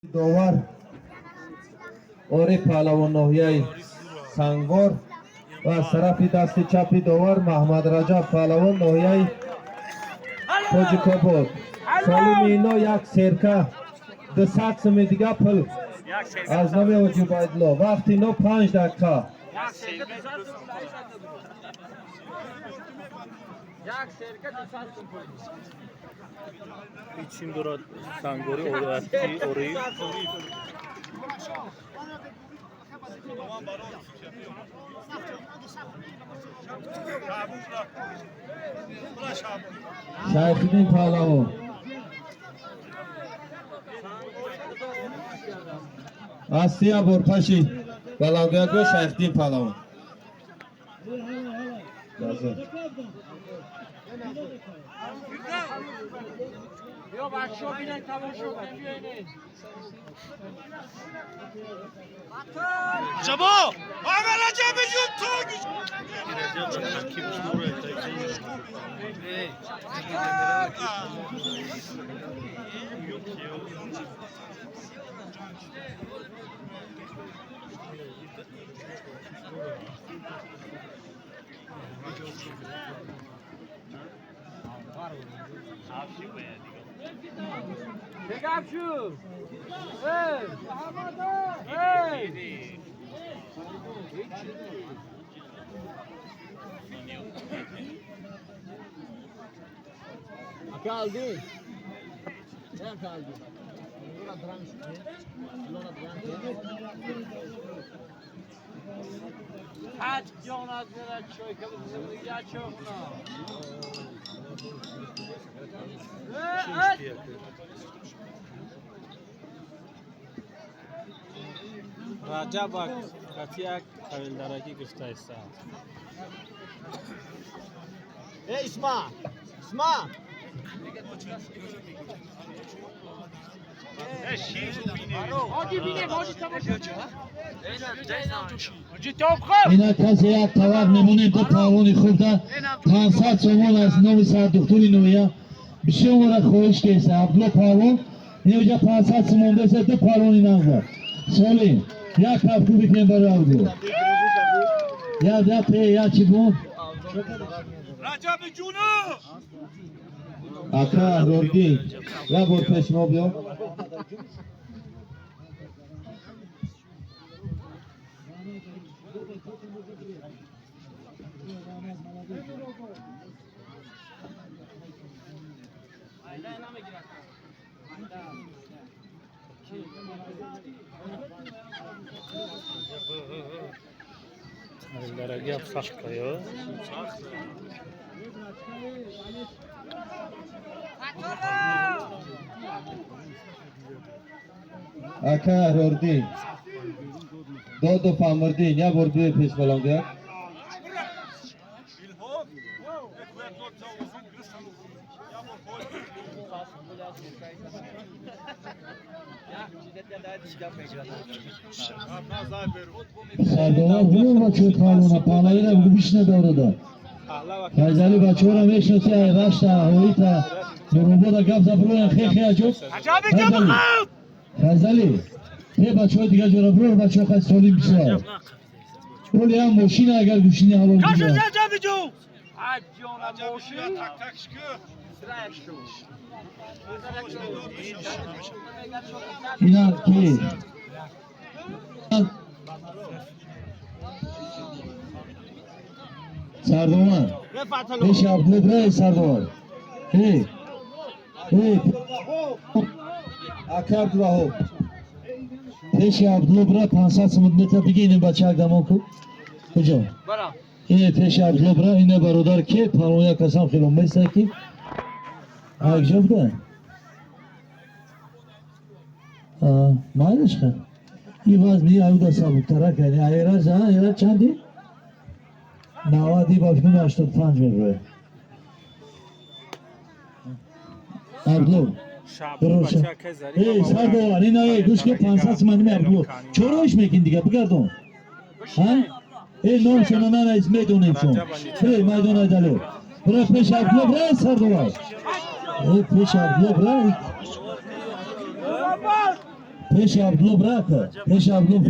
Довар Ори Паҳлавон, ноҳияи Сангвор, ва аз тарафи дасти чапи довар Маҳмад Раҷаб Паҳлавон, ноҳияи Тоҷикобод. Солими ино як серка 200 суми дига пул аз номи Ҳоҷи Убайдулло. Вақти ино 5 дақиқа. Як серка 200 сум пул. Ҳеҷ чим дорад Сангори Орати Ори. Шайхиддин Паҳлавон Астия борпаши баландгоякро Шайхдин Паҳлавон. Биё, бачаҳо, бинед, тамошо кунед, биёинед. Жабо! Ама Раҷаб ҷун то Раҷаб таркибш дорад. Бегап шу. Эй! Эй! Ака Алдин. Ака Алдин. Лона дранг. Лона дранг. Ҳаҷ ҷонат мера чой ка я чохна. Эй! Раҷаб як тавилдарагӣ гирифтааст. Эй, Исма! Исма! Ҳоҷи бинем, ҳоҷи тамошо. Ина касе як тавақ мемонем, то паҳлавони хубда 500 сомон аз номи сардухтури ноҳия. Бисёр мора хоҳиш кеса Абдулло Паҳлавон иноҷа 500 сомон деса, ду паҳлавони нағза солим як кафку бикунем барои Абдулло. Я я пе я чӣ бун. Раҷаб ҷуну! Ака Аҳрордин, як бор пеш мо биё. Тавилдарагӣ ҳам сахт ё. Ака Аҳрордин, Додо Фамрдин, як бор биё пеш балангӯяк. Илҳом! Мегӯяд дод завозин гирифтан. Я бор бой. Сардовар гулон бачаҳои паҳлавона паҳлавина бишна даврада. Файзали бачаҳоро мешиноси, ай Рашта, Ҳоита, Нуробода гап заброян хе хе аҷоб. Файзали, Файзали, те бачаҳои дигар ҷора бирор, бачаҳо хай солим бисёр. Оли ҳам мошина агар гӯшини ҳалол бигирад. Раҷаб ҷун! Ҳаҷ ҷона мошин. Так так шку. Ина ки? Сардовар. Пеши Абдулло бирай, сардовар. Эй. Эй. Ака Абдулваҳоб. Пеши Абдулло бира, 500 сомон мета дига ин бачаак дамон ку. Куҷо? Бара. Ине пеши Абдулло бира, ине бародар ки паҳлавон як касам хело места ки. Акҷо буда? А, майлаш ха. И вазми аюда сабуктара кани. Айра за, айра чанди? 90 ба фикр 85 меброяд. Абдулло. Шаб бача Эй, сардовар, ина эй, гӯш ки, 500 сомон ми Абдулло. Чороиш мекин дига, бигардон. Ҳа? Эй, номшона нанайс, медонем шон. Эй, майдон айдале. Бира пеш Абдулло, бира, сардовар. Эй, пеш Абдулло бира. Пеши Абдулло брака, пеши Абдулло.